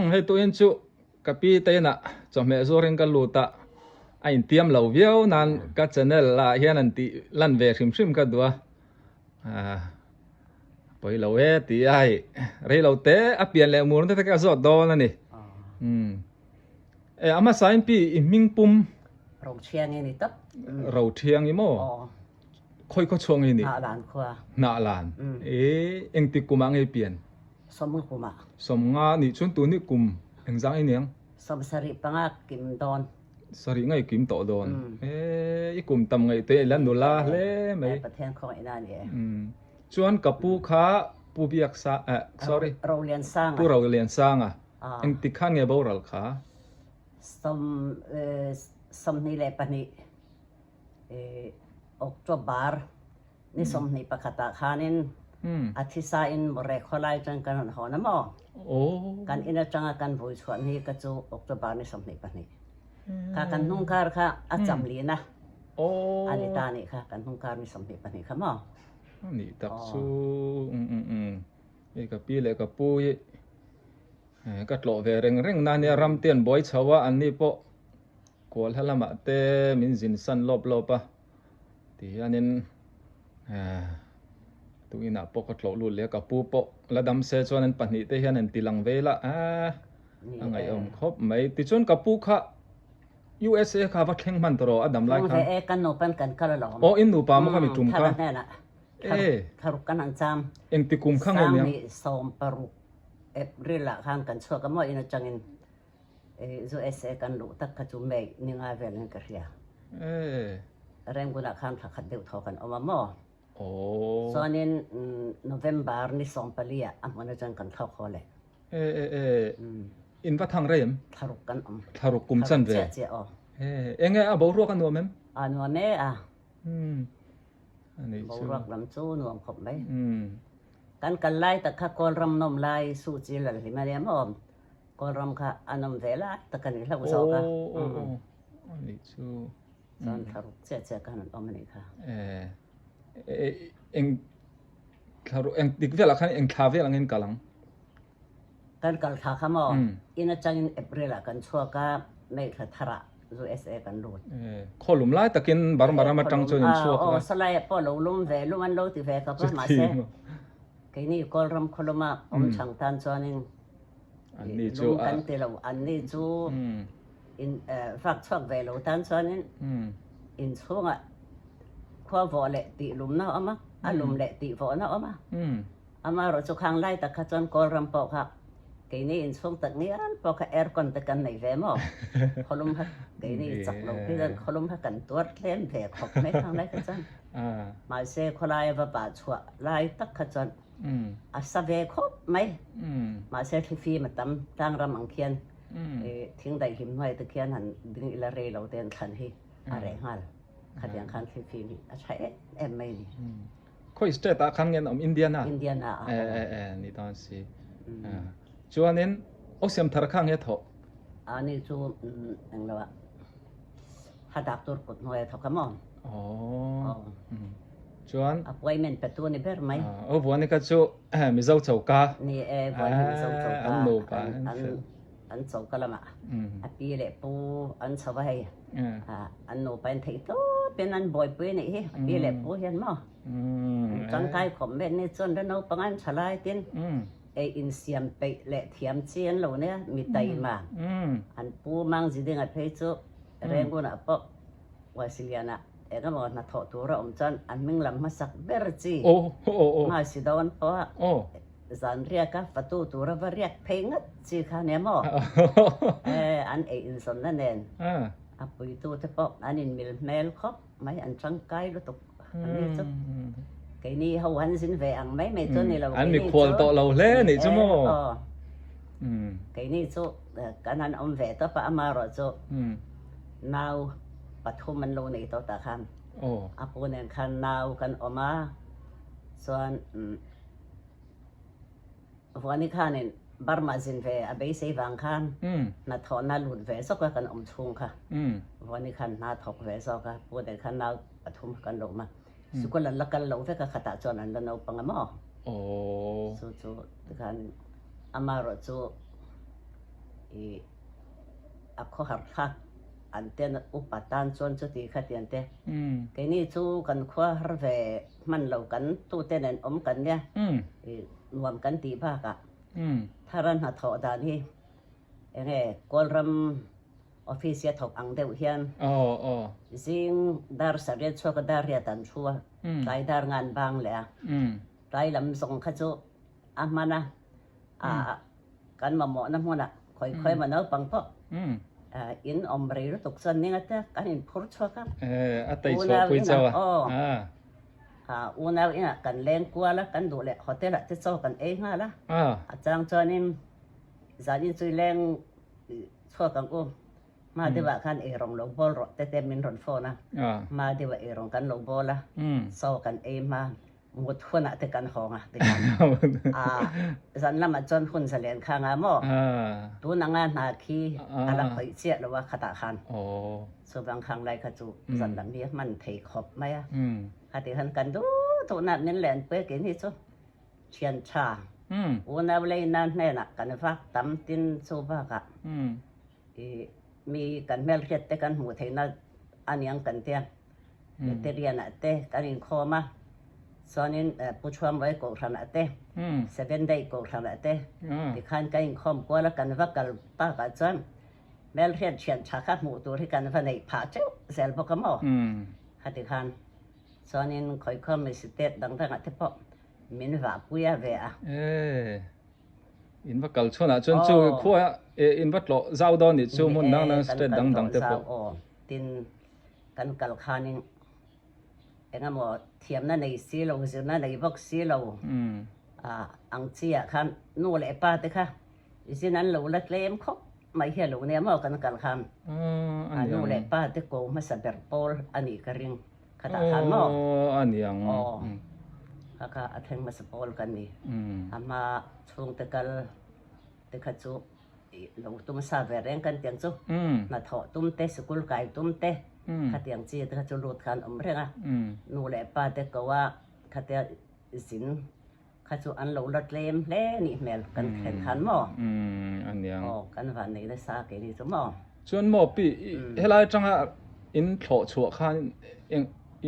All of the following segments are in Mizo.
Hei tuin chu ka pi te inah chawhmeh zuarin ka lut a, a intiam lo viau nan ka channel ah hian an tih lan ve hrim hrim ka duh a, pawi lo e ti a hei rei lo te a pian leh mur na te ka zawt dawn a ni. E a hmasa in pi i hming pum. Rothiang i ni tawp. Rothiang i maw? Khawi khaw chhuak nge ni? Hnahlan khua. Hnahlan. E engtik kum ah nge pian? Sawmnga kum ah. Sawmnga nih chuan tun hi kum engzah nge niang? 75 kim dawn. Sarih ngai kim tawh dawn. E i kum tam ngaih te ila nula hle mai. Pathian khawngaih na ani e. Chuan ka pu kha Pu Biaksa eh sorry. Roliansanga. Pu Roliansanga. Engtik khan nge boral kha? Sawm 22 October ni 21 ah khanin a thisa in Mawre khawlai chuan kan rawn hawn a maw? Kan inn atanga kan vui chhuah ni ka chu October ni 22. Kha kan hnung kar kha a cham lin a, a ni ta nih kha kan hnung kar ni 22 kha maw? Ni tak chu hei ka pi leh ka pu hi ka tlawh ve reng reng na nia ram te an buai chho a an ni pawh Kual hla lamah te min zin san lawp lawp a, ti hianin tuinah pawh ka tlawh lut leh a, ka pu pawh la dam se chuan an pahnih te hian an ti lang vel a, a ngaihawm khawp mai. Tichuan ka pu kha USA kha va thleng hman tawh rawh a dam lai khan. Thleng ve e, kan nupa kan kal alawm. Aw, in nupa maw kha mi tum kha? Thar hnenah tharuk kan han cham. Engti kum kha nge niang? 2016 April ah khan kan chhuak a maw in atangin. USA kan luh tak kha chu May ni ngai vel in ka hria. Rangoon ah khan thla khat deuh thaw kan awm a maw? Chuanin November ni 14 ah a hmun atang kan thlawk haw leh. In va thang rei em? Thlaruk kan awm. Thlaruk kum chan ve. Chiah chiah aw. Enge a boruak a nuam em? A nuam e a. Boruak lam chu nuam khawp mai. Kan kal lai tak kha Kawlram nawm lai Suh Chi lal hlim a nia maw? Kawlram kha an awm ve lai tak a ni hlauh zawk a. Aw a nih chu. Chuan thlaruk chiah chiah khan an awm a nih kha. Eng thlaruk eng dik velah khan eng thla vel angin kal ang? Kan kal thla kha maw? In atangin April ah kan chhuak a, May thla tharah USA kan lut. Khawlum lai takin Burma ram atang chuan in chhuak a. Aw salai ah pawh lo lum ve lum an lo ti ve khawp a mahse keini Kawlram khawluma awm chhang tan chuanin Anni chu lung kan ti lo anni chu in fak chhuak ve lo tan chuanin in chhungah khua vawh leh tih lumna a awm a, a lum leh tih vawhna a awm a. Amaherawh chu khang lai tak kha chuan Kawlram pawh kha keini inchhung tak ngial pawh kha aircon te kan nei ve maw? Khawlum kha keini chak lo phei chuan khawlum kha kan tuar tlem ve khawp mai khang lai kha chuan. Mahse khawlaia va bah chhuah lai tak kha chuan A sa ve khawp mai. Mahse thlifim a tam tlangram ang khian thing daihlim hnuai te khian han ding ila rei lo te an thlan hi a reh nghal. Khatiang khan thlifim hi a tha em em mai a ni. Khawi state ah khan nge an awm? Indiana? Indiana ah a awm. E e ni dawn si. Chuanin Osiam thar kha nge thawh? A ni chu englo ah ha dak tur kut hnuai a thawk a maw? Aww. Chuan. Appointment pe tu ni ber mai. Aw Vuani kha chu Mizo choka. Ni e Vuani hi Mizo choka. An nupa an choka lamah a pi leh pu an chho a hei. An nupa in theih tawp in an buaipui anih hi a pi leh pu hian maw. Tangkai khawp mai an ni chuan la naupang an tha lai tin ei insiam peih leh thiam chi an lo nia mi taima. An pu mang zidinga phei chu Rangoon ah pawh Huaisiliana eng emaw hnathawh tur a awm chuan a hming lam hmasak ber chi Hmasi dawn pawha zan riak a fatu tura va riak phei ngat chi kha nia maw? An ei inzawnna nen a puitute pawh an inmil hmel khawp mai, an tangkai lutuk an ni chu. Keini ho an zin ve ang mai mai chu a ni lo. An mikhual tawh lo hle a nih chu maw? Keini chu kan han awm ve tawp a, amaherawhchu nau pathum an lo nei tawh tah khan a pu nen khan nau kan awm a, chuan Vuani khanin Burma zin ve a beisei vang khan hnathawhna lut ve zawk a kan awm chhung kha Vuani khan hna thawk ve zawk a, pu nen khan nau pathum kan lo awm a, sikul an la kal lo vek a khatah chuan an la naupang a maw? Chu chu tikhan amaherawhchu. I a khawhar thlak an ten upa tan chuan chuti kha ti an te. Keini chu kan khua har ve hman lo kan tute nen awm kan nia. I nuam kan tih bakah thara hnathawh dan hi enge Kawlram office hi a thawk ang deuh hian zing dar sarih chhuak a dar riat an thu a, tlai dar nga an bang leh a. Tlai lam zawng kha chu a hman a, kan mamawhna hmunah khawi khawi emaw naupang pawh in awm rei lutuk chuan ning ate kan inphur chhuak a. A tei chhuahpui chauh a. Unau inah kan leng kual a, kan duh leh hotel ah te chaw kan ei nghal a. A chang chuanin zanin chu i leng chhuak ang u, hma deuhah khan eirawng lo bawl rawh te te min rawn phone a. Hma deuhah eirawng kan lo bawl a, chaw kan ei hma. Mut hunah te kan hawng a tikhan zan lamah chuan hun zalen kha nga maw? Tun anga hna khi a la khawih chiah lo a khatah khan chuvang khang lai kha chu zan lam hi a hman thei khawp mai a. Khatih khan kan duh duhna min len pui a kei ni chu thian tha unau leina hnenah kan vak tam tin chu bakah mi kan hmelhriat te kan hmuh theihna aniang kan tia. Veterian ah te kan inkhawm a, chuanin Pu Chhuamawia Kohhran ah te, Seven Day Kohhran ah te tikhan kan inkhawm kual a, kan va kal takah chuan hmelhriat thian tha kha hmuh tur hi kan va neih phah teuh zel bawk a maw? Khati khan chuanin khawikhawm mi state dang dangah te pawh min vahpui a ve a. In va kal chhuanah chuan chu khua in va tlawh zau dawn nih chu hmun dang dang state dang dang te pawh. Tin. Kan kal khanin engemaw thiamna nei si lo, zirna nei bawk si lo ang chi ah khan nu leh pa te kha zin an lo la tlem khawp mai hi a lo nia maw kan kal khan nu leh pa te ko hmasa ber pawl a nih ka ring khatah khan maw aw kha kha a thleng hmasa pawl kan ni a hma chhungte kal te kha chu Lo tum sa ve reng kan tiang chu hnathawh tum te sikul kai tum te khatiang chi te kha chu lut khan awm reng a nu leh pa te ko a khatia zin kha chu an lo la tlem hle nih hmel kan thlen khan maw aw kan van nei nasa kei ni chu maw. Chuan maw pi helai atanga in thlawh chhuah khan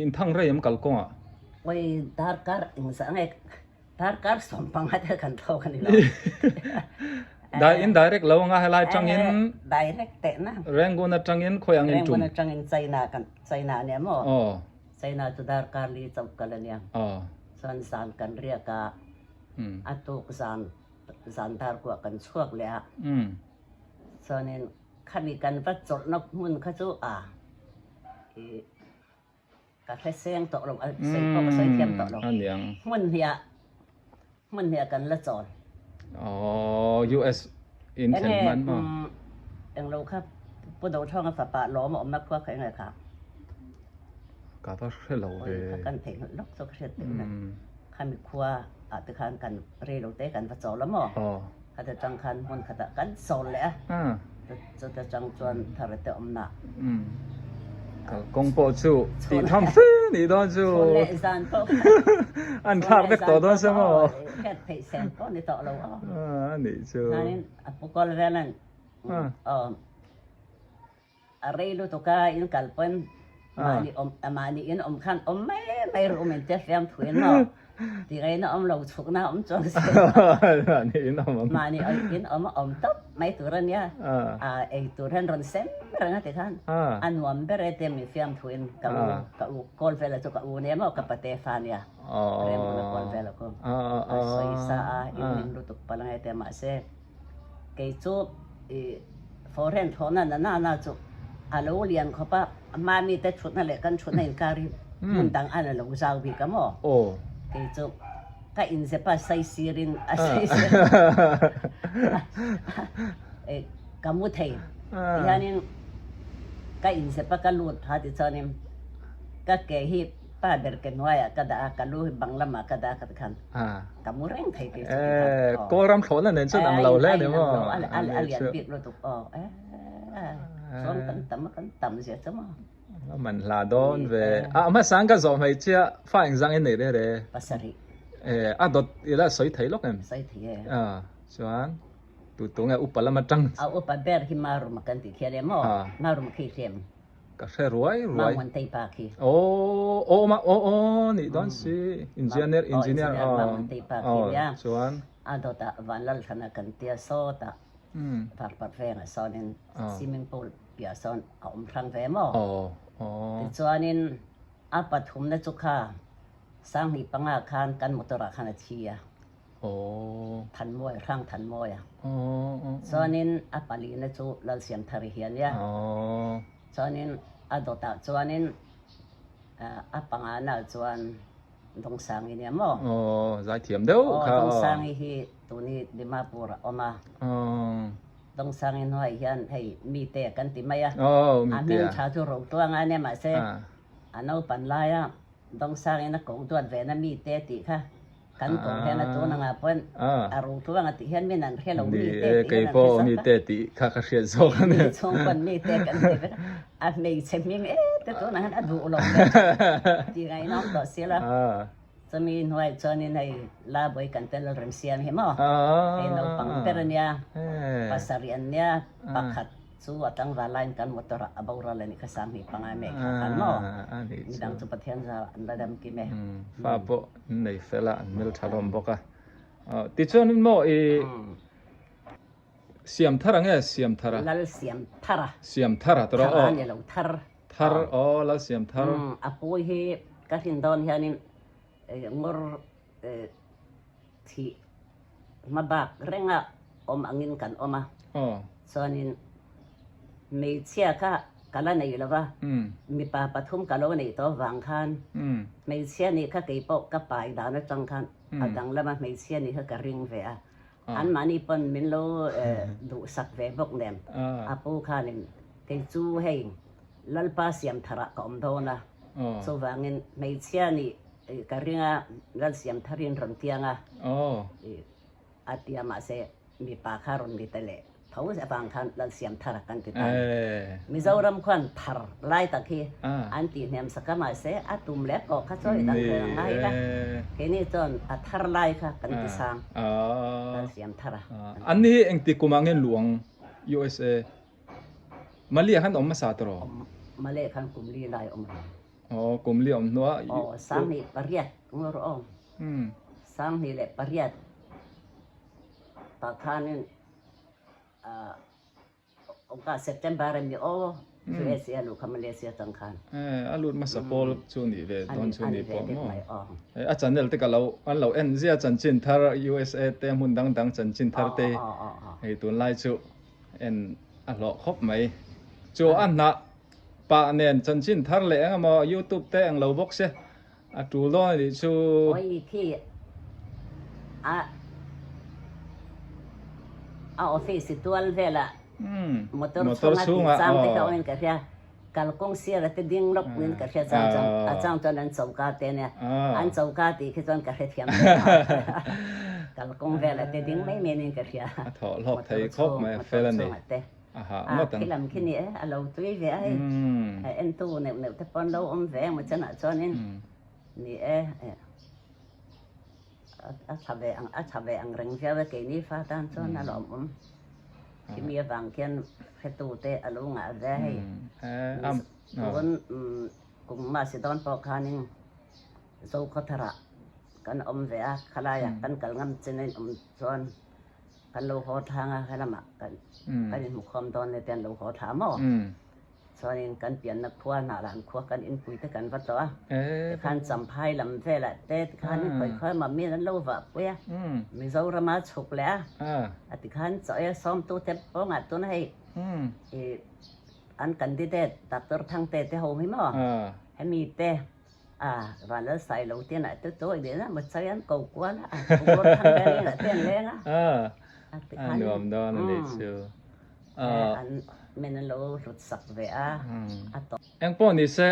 in thang rei em kalkawngah? Oi darkar engzah nge Darkar sawmpanga te kan thlawk a ni lo. Dai in direct lo anga helai tangin direct teh na. Rangoon atangin khawi angin tum. Rangoon atangin China kan China ania maw? Aw. China chu darkar li chauh kal ania. Aw. Chuan zan kan riak a. A tuk zan zan dar kuah kan chhuak leh a. Chuanin khami kan va chawlhna hmun kha chu a i Ka hre seng tawh lo, a sawi pawh ka sawi thiam tawh lo. Hmun hniah, hmun hniah kan la chawl. Aww, US in thlen hman maw? Eng lo kha Pu Dothonga fapa lawm a awmna khua kha eng nge kha? Ka va hre lo ve. Oi, kha kan theih hnawlh lawk chu ka hriat teuh na. Khami khua ah te khan kan rei lo te kan va chawl a maw? Khata tang khan hmun khatah kan chawl leh a. Chuta chang chuan thar te awmna. Kalkawng pawh chu tih tham fe nih dawn chu. Chhun leh zan pawh. An thlak vek tawh dawn se maw? Hriat theih sen pawh ni tawh lo aw. A nih chu. Chuanin a pu kawl vel an aw a rei lutuk a in kal pawn mahni awm mahni in awm khan awm mai mai ru min tia fiam thuin maw. Tiraina awm lo chhukna awm chuang si mahni in awm a awm tawp mai tur a nia ei tur hian rawn sem reng a ti khan a nuam ber e tia min fiam thu in ka u ka u kawl vela chu ka u nia maw ka pate fa nia rem bula kawl vela khu a sawi sa a in min lutuk palh ange tia mahse kei chu i foreign thlawhna na na na chu a lo lian khawp a Mami te thutna leh kan thutna inkar hi hmun dang an a lo zau bik a maw? Kei chu ka inzep a saisirin a saisir ka mu thei. Tihianin ka inzep a ka lut pha tichuanin ka ke hi pa ber ke hnuaiah ka dah a, ka lu hi bang lamah ka dah a ka ti khan ka mu reng thei kei chu tikhan. Kawlram thlawhna nen chuan ang lo hle a ni maw? A lian bik lutuk aw. Chuan kan tam a kan tam zia chu maw. A man hla dawn ve. A hmasang ka zawh hmeichhia fa engzang in nei re re. Pasarih. E a dawt ila sawi thei lawk em? Sawi thei e. A chuan. Tu tu nge upa lam atang. A upa ber hi Maruma kan tih khian em aw? Maruma khi hriam. Ka hre ruai ruai. Mamuantei pa khi. Aw aw ma aw aw nih dawn si. Engineer engineer aw. Mamuantei pa khi nia. Chuan. A dawtah Vanlalthlana kan tia sawtah Varparh vengah sawnin swimming pool piah sawn a awm hrang ve maw? Aw aw. Tichuanin a pathumna chu kha Sanghnih panga khan kan motor ah khan a thi a. Aw. Thanmawi, Hrang Thanmawia. Aw aw. Chuanin a palina chu Lalsiamthari hi a nia. Aw. Chuanin a dawtah chuanin a pangana chuan Dawngsangi nia maw? Aw, zaithiam deuh kha. Aw, Dawngsangi hi tuni Dimapur a awm a. Aw. Dawngsangi hnuai hian hei mite kan ti mai a. Aw, mite a. A hming tha chu Rotuanga a nia mahse a naupan laia Dawngsangin a koh duat vena mite tih kha Kan koh hian a tun anga pawn a ru tluang a tih hian min an hre lo mi te tih hian an hre zawk a. Kei pawh mi te tih kha ka hriat zawk a ni. Mi chhung pawn mi te kan ti vek a. A hmeichhe hming e te tun ang hian a duh lo ve tih ngaihnawm tawh si la. Chumi hnuai chuanin hei Labawi kan tel rem siam hi maw. Hei naupang ber a nia, pasarih an nia, pakhat. Chu a tlangval laiin kan motor ah a boral a nih kha Sanghnih panga meh kha khan maw? Midang chu Pathian zau an la dam kim e. Fa pawh an nei fel a, an hmel tha hlawm bawk a. Tichuanin maw i Siam thar ang e, Siam thar a? Lal Siam thar a. Siam thar a tawrh aw. Thar a ni lo, thar. Thar aw, Lal Siam thar. A pawi hi ka hrin dawn hianin ngawr thih hma bak renga awm angin kan awm a, chuanin hmeichhia kha ka la nei lo va, mipa pathum ka lo neih tawh vang khan hmeichhia nih kha kei pawh ka pai dan atang khan a danglama hmeichhia nih kha ka ring ve a, anmahni pawn min lo duhsak ve bawk nen a pu khanin kei chu hei Lalpa siamtharah ka awm dawn a, chuvangin hmeichhia nih Ka ring a, Lalsiam tharin rawn tiang a, a ti a, mahse mipa kha rawn ni ta leh tho avang khan Lalsiam thar kan ti ta a ni. Mizoram khuan thar lai tak hi an tih hnem sak a, mahse a tum leh pawh kha chawi dang reng a ngai ila, keini chuan a thar lai kha kan ti sang, Lalsiam thar a. An ni hi engti kumah nge luang USA? Mali ah khan awm hmasa tawh? Mali ah khan kum li lai awm reng. Aw, kum li awm hnuah. Aw, 18 ngawr aw. 18 tah khanin awka September a mi aw USA a luh kha Malaysia tang khan. Eh, a lut hmasa pawl chu nih ve dawn chu nih pawh maw. A channel te ka lo an lo en zia chanchin thar USA te hmun dang dang chanchin thar te hei tunlai chu en a hlawh khawp mai. Chu a hnah Pah nen chanchin thar leh eng emaw youtube te eng lo bawk se a tul dawn a nih chu. Oi khi a a office i tual velah motor chhunga tih chang te kha awmin ka hria kalkawng sir a te ding lawk niin ka hria chang chuan a chang chuan an choka te ania an choka tih khi chuan ka hrethiam hle a kalkawng velah te ding mai mai niin ka hria a thawh hlawk thei khawp mai a fel a ni. motor chhungah te. A khi lam khi ni e, a lo tui ve a hei. Entu neuh neuh te pawh an lo awm ve emaw chenah chuanin ni e, a tha ve ang a tha ve ang reng viau e keini fa tan chuan a lawmawm. Khimi avang khian hretu te a lo ngah ve a hei. Tun kum masi dawn pawh khanin Zokhawtharah kan awm ve a, khalaiah kan kal ngam chin a inawm chuan Kan lo haw thlang a, helamah kan kan inhmukhawm dawn nia te an lo haw thla maw? Chuanin kan pianna khua hnah lah an khua kan inpui te kan va tlawh a, tikhan Champhai lam velah te tikhan khawi khawi emaw mi an lo vahpui a, Mizorama chhuk leh a, a tikhan chaw ei a sawmtu te pawngah tuna hei ih an candidate Doctor Thangte te ho hi maw? Hemi te. A, van lal sai lo te nah te chawi leh na maw chai an ko kual a, ur thang vel in ah te an leng a. A, a nuam dawn a nih chu. An men an lo hlut sak ve a, a tawp. Eng pawh ni se,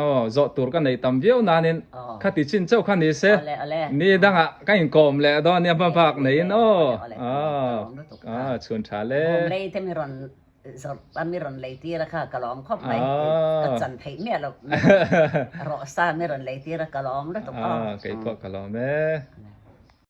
aw, zawh tur ka nei tam viau nanin khati chin chauh kha ni se, ni dangah ka inkawm leh dawn nia hmabak neiin aw, a, chhun tha le. Bawmlei te mi rawn Zawrh a mi rawn lei tir a kha ka lawm khawp mai. Ka chan theih miah lo. Rawh sa mi rawn lei tir a ka lawm lutuk aw. Kei pawh ka lawm e.